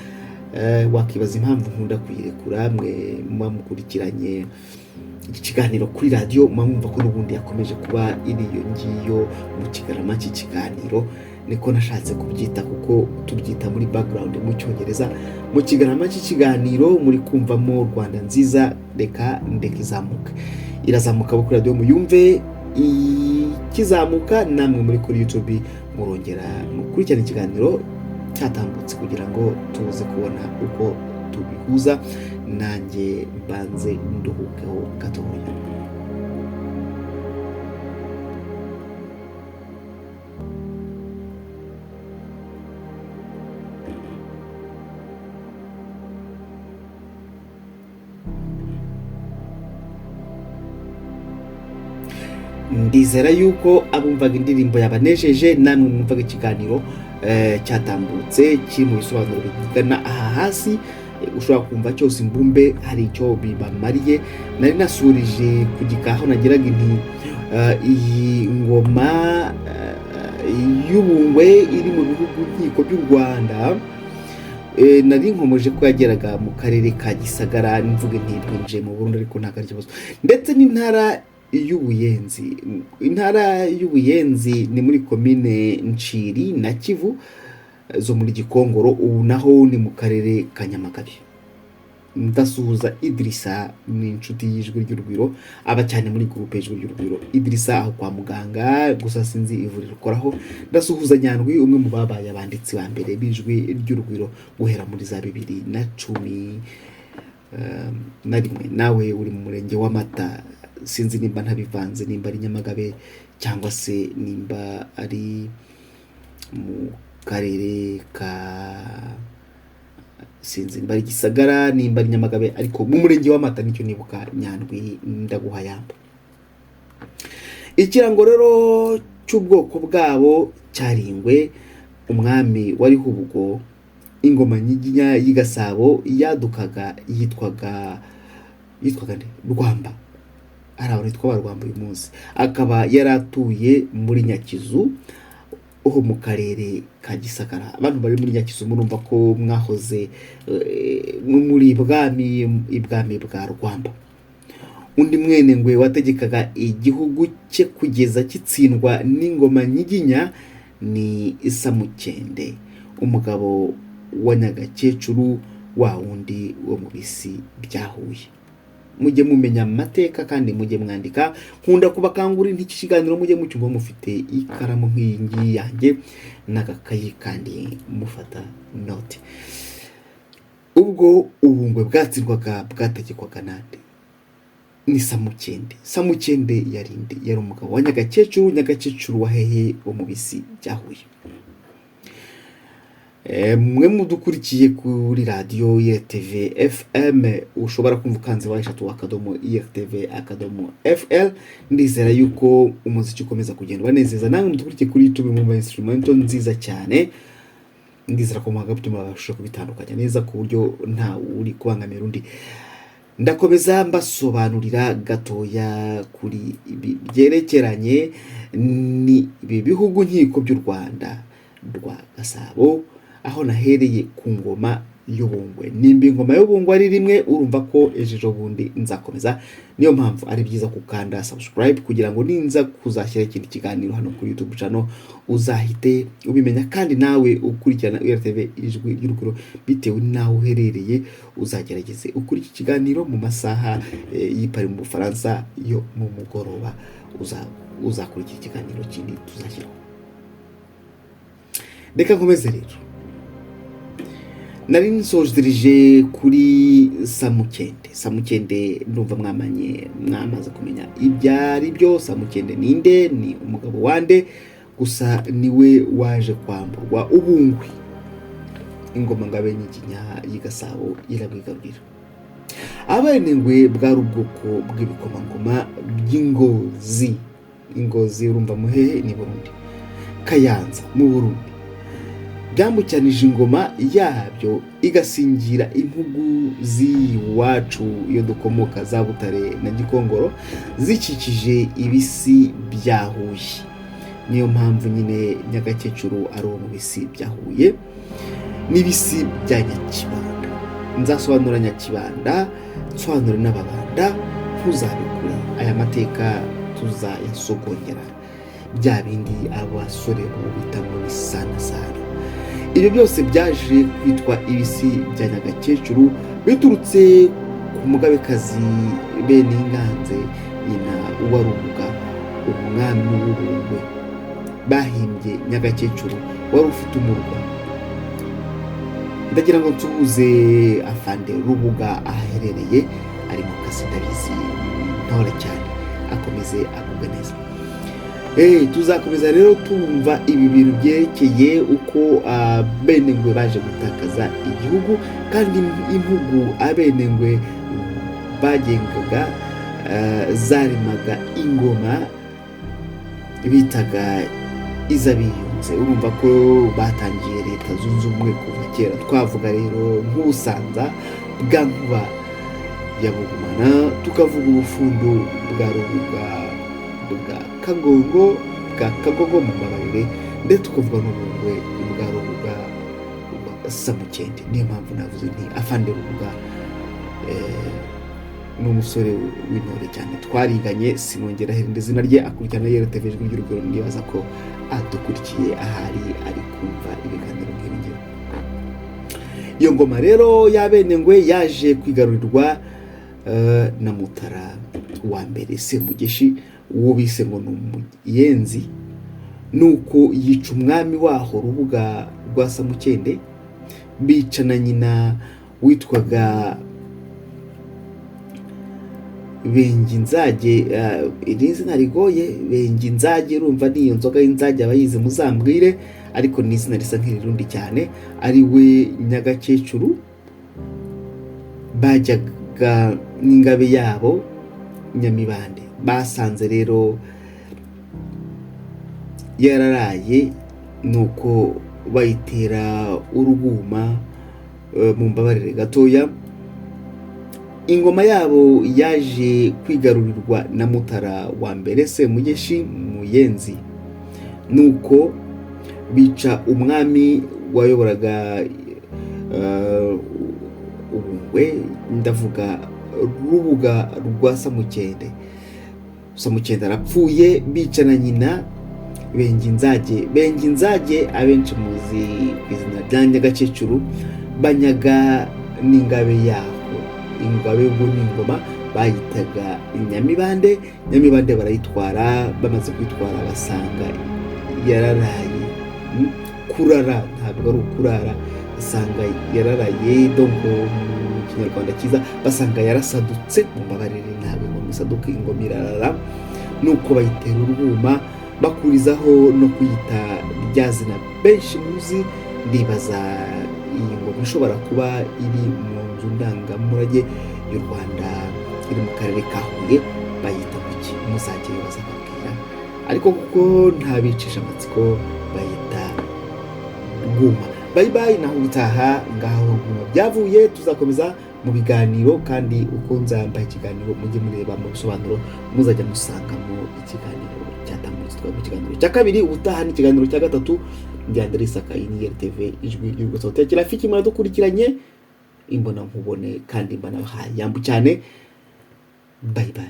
Wakibaza impamvu nkunda kuyirekura, mwe muba mukurikiranye iki kiganiro kuri radiyo muba mwumva ko n'ubundi yakomeje kuba iri iyo ngiyo mu kigarama cy'ikiganiro, niko nashatse kubyita kuko tubyita muri background mu Cyongereza. Mu kigarama cy'ikiganiro muri kumvamo Rwanda Nziza, reka ndeka izamuka, irazamuka kuri radiyo muyumve ikizamuka, namwe muri kuri YouTube murongera mukurikirana ikiganiro cyatambutse kugira ngo tuze kubona uko tubihuza. Nanjye mbanze nduhukeho gatoya. Ndizera yuko abumvaga indirimbo yabanejeje, namwe mwumvaga ikiganiro cyatambutse kiri mu bisobanuro bigana aha hasi, ushobora kumva cyose imbumbe hari icyo bibamariye. Nari nasurije ku gikaho nagiraga inti iyi ngoma y'Ubungwe iri mu bihugu nkiko by'u Rwanda, nari nkomeje ko yageraga mu karere ka Gisagara, mvuge ntibwinjiye mu Burundi ariko ntabwo ari ikibazo, ndetse n'intara y'Ubuyenzi. Intara y'Ubuyenzi ni muri komine Nciri na Kivu zo muri Gikongoro, ubu naho ni mu karere ka Nyamagabe. Ndasuhuza Idirisa, ni inshuti y'Ijwi ry'Urugwiro, aba cyane muri gurupe y'Ijwi ry'Urugwiro. Idirisa aho kwa muganga, gusa sinzi ivuriro ukoraho. Ndasuhuza Nyandwi, umwe mu babaye abanditsi ba mbere b'Ijwi ry'Urugwiro guhera muri za 2011, nawe uri mu murenge w'Amata, sinzi nimba ntabivanze, nimba ari Nyamagabe cyangwa se nimba ari mu karere ka, sinzi nimba ari Gisagara, nimba ari Nyamagabe, ariko mu murenge w'Amata nicyo nibuka. Nyandwi ndaguha yamba. Ikirango rero cy'ubwoko bwabo cyaringwe. Umwami wariho ubwo ingoma nyiginya y'i Gasabo yadukaga yitwaga nde? Rwamba. Hari abantu bitwa ba Rwamba uyu munsi, akaba yaratuye muri Nyakizu ho mu karere ka Gisagara. Abantu bari muri Nyakizu murumva ko mwahoze muri ibwami bwa Rwamba. Undi mwene ngwe wategekaga igihugu cye kugeza kitsindwa n'ingoma nyiginya ni Isamukende, umugabo wa Nyagakecuru wa wundi wo mu bisi bya Huye. Mujye mumenya amateka kandi mujye mwandika. Nkunda kubakangurira iki kiganiro mujye mucyumva mufite ikaramu nk'iyi ngiyi yanjye n'agakayi kandi mufata note. Ubwo Ubungwe bwatsindwaga bwategekwaga nande? Ni Samukende. Samukende yari nde? Yari umugabo wa Nyagakecuru. Nyagakecuru wa hehe? Wo mu Bisi bya Huye. Mwe mudukurikiye kuri radiyo IRTV FM, ushobora kumva ukanze www.irtv.fr. Ndizera yuko umuziki ukomeza kugenda ubanezeza. Namwe mudukurikiye kuri YouTube mwumva instrumental nziza cyane. Ndizera ko muhanga mubasha kubitandukanya neza ku buryo nta uri kubangamira undi. Ndakomeza mbasobanurira gatoya kuri ibi byerekeranye n'ibi bihugu nkiko by'u Rwanda rwa Gasabo, aho nahereye ku ngoma y'Ubungwe. Nimba ingoma y'Ubungwe ari rimwe, urumva ko ejo bundi nzakomeza. Niyo mpamvu ari byiza gukanda subscribe kugira ngo ninza kuzashyira ikindi kiganiro hano kuri YouTube channel uzahite ubimenya, kandi nawe ukurikirana URTV Ijwi ry'Urugwiro, bitewe n'aho uherereye uzagerageze ukuri iki kiganiro mu masaha y'i Paris mu Bufaransa yo mu mugoroba, uzakurikira ikiganiro kindi tuzashyiraho. Reka nkomeze rero. Nari nsojereje kuri Samukende. Samukende ndumva mwamanye, mwamaze kumenya ibyo ari byo. Samukende ninde? Ni umugabo wande? Gusa niwe waje kwamburwa Ubungwe, ingoma ngabe nyiginya y'i Gasabo irabwigarurira. Abenengwe bwari ubwoko bw'ibikomangoma by'Ingozi. Ingozi urumva muhehe? Ni Burundi, Kayanza mu Burundi. Byambukiranije ingoma yabyo igasingira impugu z'iwacu iyo dukomoka za Butare na Gikongoro zikikije Ibisi bya Huye. Niyo mpamvu nyine Nyagakecuru ari uwo mu Bisi bya Huye n'Ibisi bya Nyakibanda. Nzasobanura Nyakibanda, nsobanure n'Ababanda, ntuzabikure. Aya mateka tuzayasogongera, bya bindi abasore ubu bita ngo ni sana sana. Ibyo byose byaje kwitwa Ibisi bya Nyagakecuru biturutse ku mugabekazi Beninganze, nyina wa Rubuga, umwami w'Ubungwe. Bahimbye Nyagakecuru wari ufite umurwa. Ndagira ngo nsuhuze afande Rubuga ahaherereye, ari mu kazi, ndabizi ntore cyane, akomeze agubwe neza. Tuzakomeza rero tumva ibi bintu byerekeye uko abenengwe baje gutakaza igihugu, kandi impugu abenengwe bagengaga zaremaga ingoma bitaga iz'Abiyunze. Urumva ko batangiye Leta Zunze Ubumwe kuva kera. Twavuga rero nk'Ubusanza bwa Nkuba ya Bugumana, tukavuga Ubufundu bwa Rubuga bwa Kagongo, bwa Kagogo mu mbabarire, ndetse tukavuga n'Ubungwe bwa Rubuga rwa Samukende. Niyo mpamvu navuze nti afande Rubuga ni umusore w'intore cyane, twariganye, sinongera irindi zina rye. Akurikirana yereteje Ijwi ry'Urugwiro, nibaza ko adukurikiye ahari ari kumva ibiganiro nk'ibi ngibi. Iyo ngoma rero y'Abenengwe yaje kwigarurirwa na Mutara wa Mbere Semugeshi, uwo bise ngo ni Umuyenzi. Nuko yica umwami waho Rubuga rwa Samukende, bica na nyina witwaga Benginzage. Iri zina rigoye, Benginzage, urumva ni iyo nzoga y'inzage, abayizi muzambwire, ariko ni izina risa nk'irirundi cyane, ari we Nyagakecuru. Bajyaga n'ingabe yabo Nyamibande. Basanze rero yararaye, nuko bayitera uruguma. Mu mbabarire gatoya. Ingoma yabo yaje kwigarurirwa na Mutara wa Mbere Semugeshi Muyenzi, nuko bica umwami wayoboraga Ubungwe, ndavuga Rubuga rwa Samukende. Samukende arapfuye, bica na nyina Benginzage. Benginzage abenshi muzi ku izina rya Nyagakecuru. Banyaga n'ingabe yaho, ingabe ubwo ni ingoma. Bayitaga Nyamibande. Nyamibande barayitwara, bamaze kuyitwara basanga yararaye. Kurara ntabwo ari ukurara, basanga yararaye. Donc mu Kinyarwanda cyiza basanga yarasadutse. Mumbabarire, ntabwo ingoma isaduka, ingoma irarara. Nuko bayitera urwuma, bakurizaho no kuyita rya zina benshi muzi. Ndibaza iyi ngoma ishobora kuba iri mu nzu ndangamurage y'u Rwanda iri mu karere ka Huye, bayita kuki? Muzajye bazababwira, ariko kuko ntabicisha amatsiko, bayita Rwuma. Bye bye, naho ubutaha. Ngaho Rwuma byavuye. Tuzakomeza mu biganiro, kandi uko nzambaye ikiganiro mujye mureba mu bisobanuro, muzajya musangamo ikiganiro cyatambutse. Twari mu kiganiro cya kabiri, ubutaha ni ikiganiro cya gatatu. Ndi André Sakayi, ni RTV, Ijwi ry'Urwego Kirafiki. Muradukurikiranye imbona nkubone kandi mbanabahaye yambu cyane. Bye bye.